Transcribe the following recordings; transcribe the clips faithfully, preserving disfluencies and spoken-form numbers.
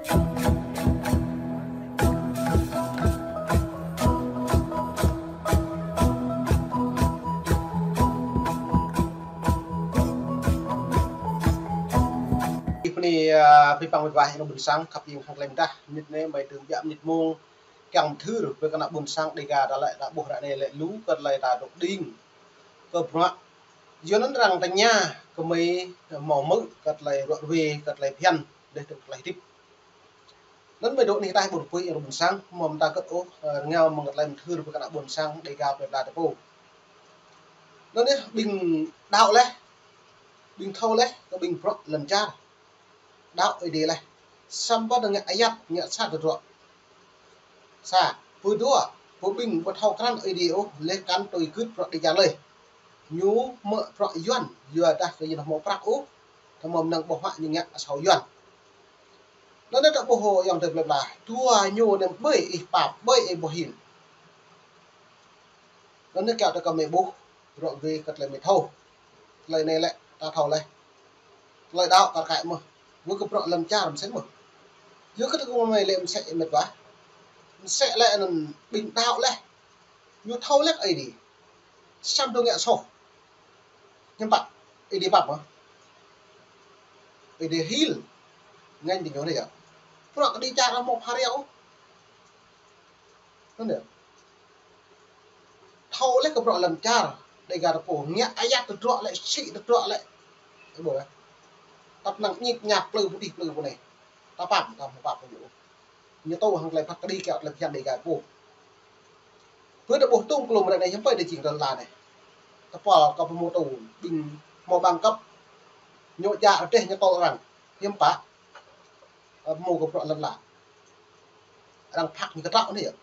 Ih, bơni, ah, pơpăng mĭt wa ayŏng adơi ƀuôn sang, khăp hiam hăng klei mdah, mơnit anai mơi dơ̆ng ƀiă mơnit mông, kiăng mơthưr brơi kơ ană ƀuôn sang Dega ta lĕ, ta ƀuh ră anai lĕ lu kơ tơlơi ta dŏ đing kơ bruă. Yua anŭn arăng tơña kơ mơi hmâo hmư̆ kơ tơlơi ruă ruê, kơ tơlơi phiăn, dêh tơ̆ng tơlơi hơdip. Anŭn mơi dŏ anih ataih ƀôn pui ayŏng adơi ƀuôn sang, hmâo mơta kơt ôh, ơ, rơngiao mơ̆ng kơ tơlơi mơthưr brơi kơ ană ƀuôn sang Dega plơi pla ta pô. Anŭn yơh ƀing đaŏ laih, ƀing thâo laih, kơ ƀing bruă lŏn čar. Đaŏ Ơi Adai laih. Samơ̆ tơdah ngă ayăt, ngă sat tơdruă. Sa, pơdua, pơ ƀing ƀu thâo krăn Ơi Adai ôh, laih kăn tui gưt bruă Dega lơi. Ñu hmư̆ bruă Yuan, yua dah kơ ñu hmâo prăk ôh, tơma mơnơ̆ng ƀơ̆ng huă ñu ngă asâo Yuan. Anŭn ta ƀuh ayŏng adơi plơi pla, dua ñu anŭn ƀơi ih pap, ƀơi ih ƀuh hil. Anŭn kiaŏ tơ kơ mơi ƀuh, bruă gơi kơ tơlơi mơi thâo. Tơlơi anai lĕ, ta thâo laih. Tơlơi đaŏ kar kaĭ mơ̆n. Wơ̆t kơ bruă lŏn čar mơsĕ mơ̆n. Yua kơ tơgŭ mơi lĕ mơsĕ mĕt wa. Mơsĕ lĕ anŭn ƀing đaŏ laih. Ñu thâo laih Ơi Adai. Samơ̆ dŏ ngă soh. Hiư̆m pă, Ơi Adai pap mơ̆n. Ơi Adai hil. Ngăn ƀing ñu anai yơh. Bruă kơ Dega čar hmâo phara ôh. Anŭn yơh. Thâo laih kơ bruă lŏn čar, Dega ta pô, ngă ayăt tơdruă lĕ, sĭ tơdruă lĕ. Ơ ƀuh yơh. Tăp năng ñik ñak plư pơdih plư pơ anai. Ta pap, ta hmâo pap kơ ñu. Ñu tŭ hăng tơlơi phat kơđi kiaŏ tơlơi phiăn Dega pô. Pơ ta ƀuh tŭm klum ră anai hiư̆m pă tơlơi jing lŏn la anai. Tơpul kơ pơhmutu ƀing hmâo bằng cấp. Ñu djă rơdêh ñu tơl arăng. Hiư̆m pă. Ơ, hmâo kơ bruă lŏn la. Arăng phak ñu kơtrâo anai yơh.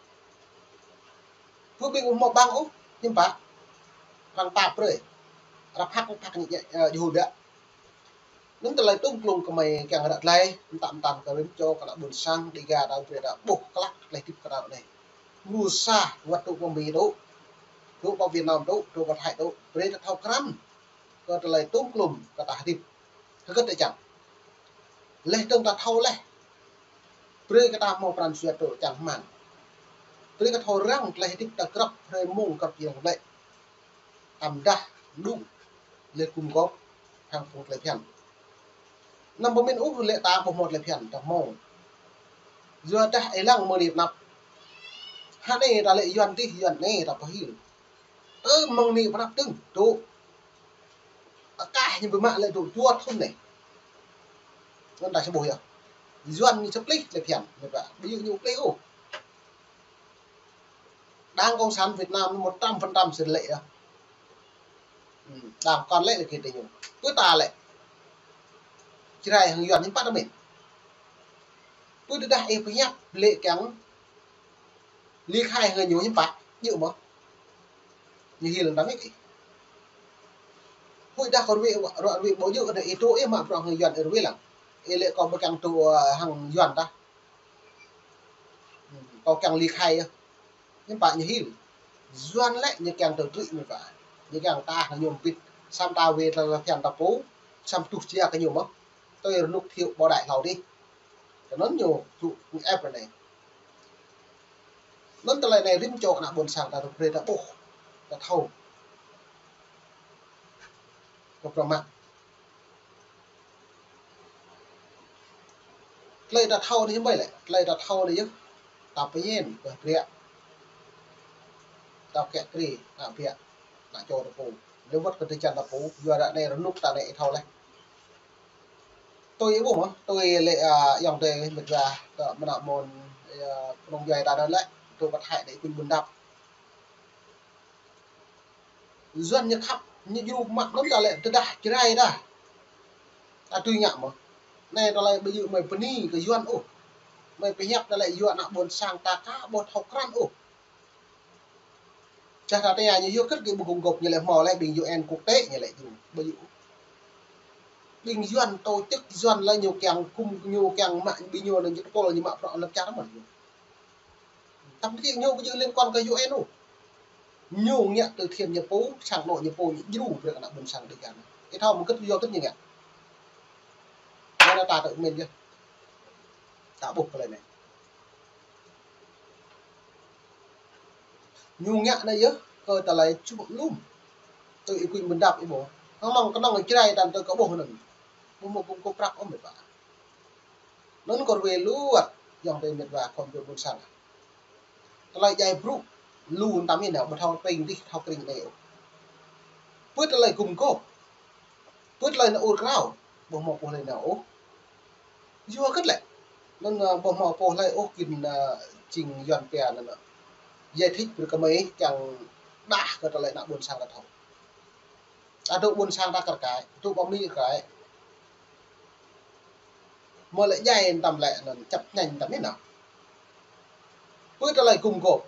Pơ ƀing ƀu hmâo bằng ôh, hiư̆m pă. Arăng pap brơi. Arăng phak, phak ñu, ơ, jơhul biă. Anŭn tơlơi tŭm klung kơ mơi kiăng ră tơlơi, mơtam mơtam kơ rĭm čô kơ ană ƀuôn sang, Dega ta brơi ta ƀuh klă tơlơi hơdip kơ ta anai. Lu sa, wơ̆t dŏ pơ Mi tŭ, dŏ pơ Việt Nam tŭ, dŏ pơ Thái tŭ, brơi ta thâo krăn kơ tơlơi tŭm klum kơ ta hơdip. Hơget tơ čang. Laih dơ̆ng ta thâo laih. Brơi kơ ta hmâo pran jua tŭ čang hmang. Brơi kơ thâo răng tơlơi hơdip ta grăp hrơi mông grăp jơlan lĕ. Tam dah đŭng laih gum gŏp hăng phung tơlơi phiăn. Anăm pơmĭn ôh lĕ ta ƀu hmâo tơlơi phiăn, ta hmâo. Yua dah ih lăng mơ̆ng anai pơ anăp. Hă anai ta lĕ Yuan dih, Yuan anai ta pơhil. Ơ, mơ̆ng anai pơ anăp dơ̆ng, dŏ. Akah ñu ƀu mă lĕ dŏ dua thŭn anai. Anŭn ta sa ƀuh yơh. Yuan ñu sa plih tơlơi phiăn, mĕt wa. Ƀu djơ̆ ñu plih ôh. Đảng Cộng sản Việt Nam một trăm phần trăm sĭt lĕ yơh. Ư, đảng kŏn lĕ lĕ kơ tơ ñu. Pơ ta lĕ. Jrai hăng Yuan hiư̆m pă ta mĭn. Pơ tơdah ih pơhiăp lĕ kiăng ly khai hăng ñu hiư̆m pă, djơ̆ mơ̆n. Ñu hil lăm đăm ih. Huĭ dah kơ ruai, ruai, ruai ƀu djơ̆ kơ ih tŭ ih mă bruă hăng Yuan ih ruai lăng. Ih lĕ kâo ƀu kiăng tŭ, ơ, hăng Yuan tah. Ư, kâo kiăng ly khai yơh. Hiư̆m pă ñu hil. Yuan lĕ ñu kiăng tơtrĭ mĕt wa. Ñu kiăng ta hăng ñu ƀĭt. Samơ̆ ta wai tơlơi phiăn ta pô. Samơ̆ tuh jia kơ ñu mơ̆n. Tui rơnŭk thiu ƀô̆ đai hlâo dih. Tơ anŭn ñu tŭ ĕp ră anai. Anŭn tơlơi anai rĭm čô kơ ană ƀuôn sang ta rơp rê ta ƀuh, ta thâo. Kơ prơmă. Tơlơi ta thâo anai hiư̆m pă lĕ, tơlơi ta thâo anai yơh. Ta pơñen, pơhiăp brơi. Ta kiă kriê, ta biă, ta čô ta pô. Lĕ wơ̆t kơ tơčan ta pô, yua ră anai rơnŭk ta anai ih thâo laih. Tui ih ƀuh mơ̆n, tui lĕ, a, ayŏng adơi mĕt wa, tơ mơnă mơ̆n, a, pơnong djuai ta anŭn lĕ, tui pơthai đe kuñ ƀun dăp. Yuan ñu khăp, ñu djru mă anŭn ta lĕ, tơdah Jrai ta. Ta tui ngă mơ̆n. Anai tơlơi ƀu djơ̆ mơi bơni kơ Yuan ôh. Mơi pơhiăp tơlơi yua ană ƀuôn sang ta aka ƀu thâo krăn ôh. Čah ta tơña ñu yua hơget gơ̆ ƀu gum gôp ñu lĕ hmâo lĕ ƀing U N quốc tế ñu lĕ djru. Ƀu djơ̆. Ƀing Yuan tổ chức Yuan lĕ ñu kiăng gum ñu kiăng mă ƀing ñu anŭn ñu tơpul ñu mă bruă lŏn čar mơ̆n. Tăm tĭ ñu ƀu djơ̆ liên quan kơ U N ôh. Ñu ngă từ thiện ñu pô, sang anŏ ñu pô ñu djru brơi kơ ană ƀuôn sang Dega anai. Ih thâo mơ̆ hơget yua hơget ñu ngă. Anai ta tơ mĭn yơh. ta ƀuh tơlơi anai. Ñu ngă anai yơh, kơ tơlơi čuh lum. Tui ih kuĭ ƀơ̆n dăp ih ƀuh. Hơmăng kơnơ̆ng Jrai tăn tơ kơ ƀuh anŭn. Ƀu hmâo gum gôp prăk ôh met wa. Anŭn kơ ruai luăt, yŏng tơ met wa khŏm dŏ ƀôn sang. Tơlơi djai brŭ, lu tam ih nao, ƀu thâo kring dih, thâo kring anai ôh. Pơ tơlơi gum gôp. Pơ tơlơi nao ur krao, ƀu hmâo pô hlơi nao ôh. Yua kơ lĕ. Anŭn, ơ, ƀu hmâo pô hlơi ôh kin, ơ, jing Yuan pia anŭn, ơ. Giải thích brơi kơ mơi kiăng đah kơ tơlơi ană ƀôn sang ta thâo. Ta dŏ ƀôn sang ta kar kaĭ, dŏ pơ Mi kar kaĭ. Mơ̆ lĕ djai tam lĕ anŭn čăp ñañ tam ih nao. Pơ tơlơi gum gôp,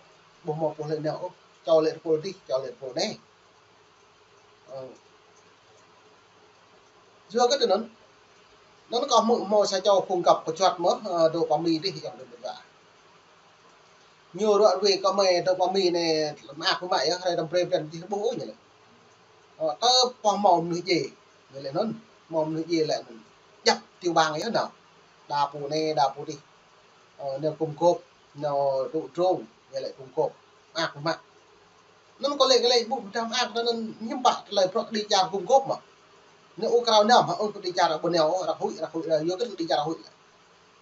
ƀu hmâo pô hlơi nao ôh, čô lĕ tơpul dih, čô lĕ tơpul anai. Ơ. Yua kơ tui anŭn. Anŭn kâo hmư̆ hmâo sa čô phung găp kơčuăt mơ̆, ơ, dŏ pơ Mi dih yŏng tơ met wa. Ñu ruă ruai kơ mơi dŏ pơ Mi anai mơak mơak yơh, hrơi răm brơi blan dih ƀuh ôh ñu lĕ. Ơ, tơ pơ hmâo mơnuih djai, ñu lĕ anŭn, hmâo mơnuih djai lĕ anŭn. Djăp tiểu bang yơh nao. Đa pô anai, đa pô dih. Ơ, nao gum gôp, nao dŏ drông, ñu lĕ gum gôp. Mơak mơak. Anŭn kâo lĕ, kâo lĕ ƀuh pơdah mơak, anŭn hiư̆m pă tơlơi bruă kơđi čar gum gôp mơ̆. Anai ur krao nao, hă, ur kơđi čar ƀu nao, ơ, arăng huĭ, arăng huĭ, ơ, yua kơ kơđi čar huĭ lĕ.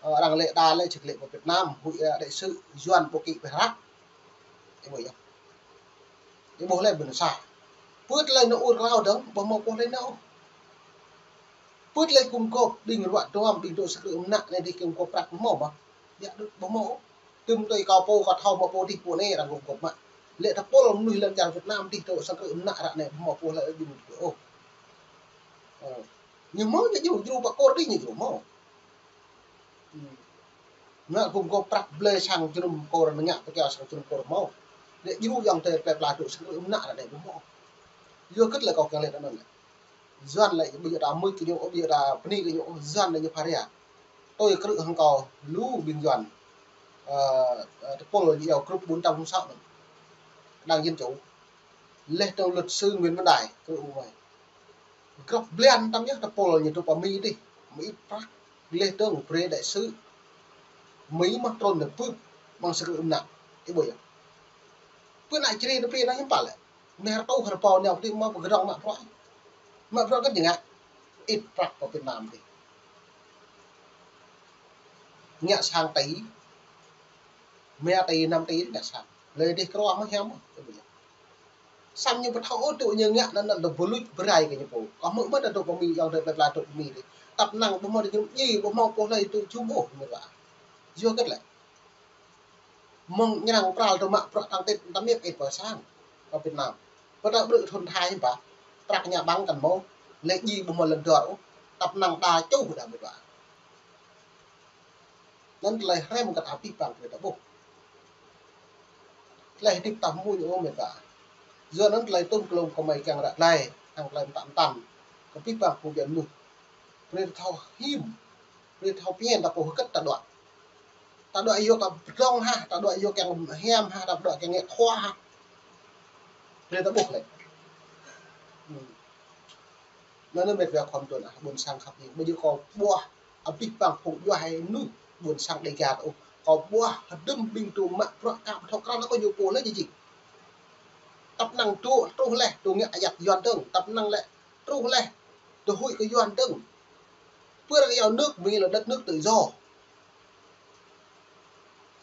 Ơ, arăng lĕ đa lĕ čơkă lĕ pơ Việt Nam, huĭ, ơ, đại sứ Yuan ƀu kĭ pơhrăk. Ih ƀuh yơh. Ih ƀuh lĕ ƀôn sang. Pơ tơlơi nao ur krao dơ̆ng, ƀu hmâo pô hlơi nao. Pơ tơlơi gum gôp, ƀing ruă duăm, ƀing dŏ sang krư̆ mơnă anai dih gum gôp prăk hmâo mơ̆. Yă đut ƀu hmâo. Tơm tui kâo pô, kâo thâo hmâo pô dih pô anai arăng gum gôp mă. Lĕ tơpul mơnuih lŏn čar Việt Nam dih dŏ sang krư̆ mơnă ră anai ƀu hmâo pô hlơi ƀing dih ôh. Ơ. Ñu hmâo ñu djru, djru pơ kôr dih ñu djru hmâo. Hmm. Ngă gum gôp prăk blơi sang jơnum kôr, ngă pơkiaŏ sang jơnum kôr hmâo. Lĕ djru yŏng tơ plơi pla dŏ sang krư̆ mơnă ră anai ƀu hmâo. Yua kơ tơlơi kâo kiăng lĕ anŭn lĕ. Yuan lĕ ƀu djơ̆ ta mưč kơ ñu, ƀu djơ̆ ta bơni kơ ñu, Yuan lĕ ñu pha ria. Tui krư̆ hăng kâo lu ƀing Yuan. Ơ, ơ, tơpul ñu iâu group bốn trăm không sáu anŭn. Đảng Dân Chủ. Leh dơ̆ng luật sư Nguyễn Văn Đài, krư̆ U Mai. Gơ̆p blan tam yơh tơpul ñu dŏ pơ Mi dih. Mơit prăk. Leh dơ̆ng brơi đại sứ Mi mă trŭn nao pưp ƀăng sang krư̆ mơnă. Ih ƀuh yơh. Pơ ană Jrai tơ pơ anai hiư̆m pă lĕ. Mơ̆ rơtuh rơbâo nao pơ dih mă pơgơdơ̆ng mă bruă. Mă bruă kơ ñu ngă. Ĭt prăk pơ Việt Nam dih. Ngă sang tỉ. Mă tỉ năm tỉ ngă sang. Lĕ dih kruă mơ̆ hiam mơ̆. Samơ̆ ñu ƀu thâo ôh tŭ ñu ngă anŭn, anŭn tơ ƀu luč bơrai kơ ñu pô. Kâo hmư̆ mơ̆ ta dŏ pơ Mi, yŏng tơ plơi pla dŏ pơ Mi dih. Tăp năng ƀu hmâo dih ñu djai, ƀu hmâo pô hlơi tŭ jum ôh met wa. Yua kơ lĕ. Mơ̆ng ñu arăng pral tơ mă bruă tăng tĭt, tam yơh ih pơ sang. Pơ Việt Nam. Pơ ta ƀrư̆ thŭn thai hiư̆m pă. Prăk ñu ƀăng kăn hmâo. Lĕ djai ƀu hmâo lŏn dor ôh. Tăp năng đa čuh đa met wa. Anŭn tơlơi hrăm kơ ta abih bang brơi ta ƀuh. Tơlơi hơdip ta mơ̆ng ñu ôh met wa. Yua anŭn tơlơi tŭm klŏm kơ mơi kiăng ră tơlơi, hăng tơlơi mơtam mơtam. Kơ abih bang phung djuai mơnuih. Brơi ta thâo him. Brơi ta thâo pơñen ta pô hơget ta đuaĭ. Ta đuaĭ yua kơ pơdrŏng hă, ta đuaĭ yua kiăng hiam hă, ta đuaĭ kiăng ngă khua hă. Brơi ta ƀuh lĕ. Hmm. Anŭn met wa khŏm tŭ ană ƀôn sang khăp ñu. Ƀu djơ̆ kâo ƀuah abih bang phung djuai mơnuih ƀôn sang Dêga ôh. Kâo ƀuah hơdôm ƀing tŭ mă bruă kơ ƀu thâo krăn kơ ñu pô lĕ jing. Tăp năng tŭ truh leh tŭ ngă ayăt Yuan dơ̆ng. Tăp năng lĕ truh leh tŭ huĭ kơ Yuan dơ̆ng. Pơ arăng iâu nước Mi là đất nước tự do.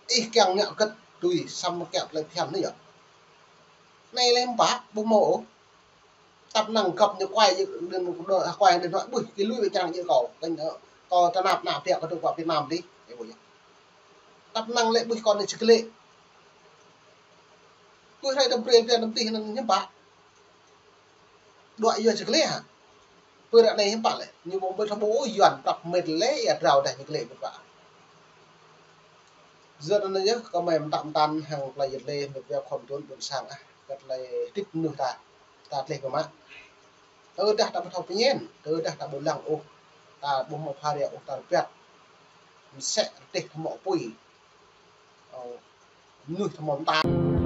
Ih kiăng ngă hơget tui samơ̆ kiăng tơlơi phiăn anai yơh. Anai lĕ hiư̆m pă, ƀu hmâo ôh. Tăp năng gơ̆p ñu kuai, kuai điện thoại, ƀuh, kơ lui wai čang ñu kâo. Kơ, ơ, kâo tơnap nă biă kơ tŭ pơ Việt Nam dih. Ih ƀuh yơh. Tăp năng lĕ ƀuh kâo anai čơkă lĕ. Ƀuh hrơi tơ brơi blan năm tih anŭn hiư̆m pă. Đuaĭ yua čơkă lĕ hă. Pơ ră anai hiư̆m pă lĕ. Ñu ƀu ƀuh thâo ƀuh Yuan prăk met lĕ ia drao dah čơkă lĕ ƀu pă. Yua anŭn yơh kơ mơi mơtam mơtam hăng tơlơi yơh lĕ met wa khŏm tŭ ƀôn sang ah. Kơ tơlơi hơdip mơnuih ta. Ta tleh pơmă. Tơdah ta ƀu thâo pơñen, tơdah ta ƀu lăng ôh, ta ƀu hmâo pha ria ôh ta rơbat. Mơsĕ rơdêh ta hmâo apui. Ơ, mơnuih ta hmâo mơtam.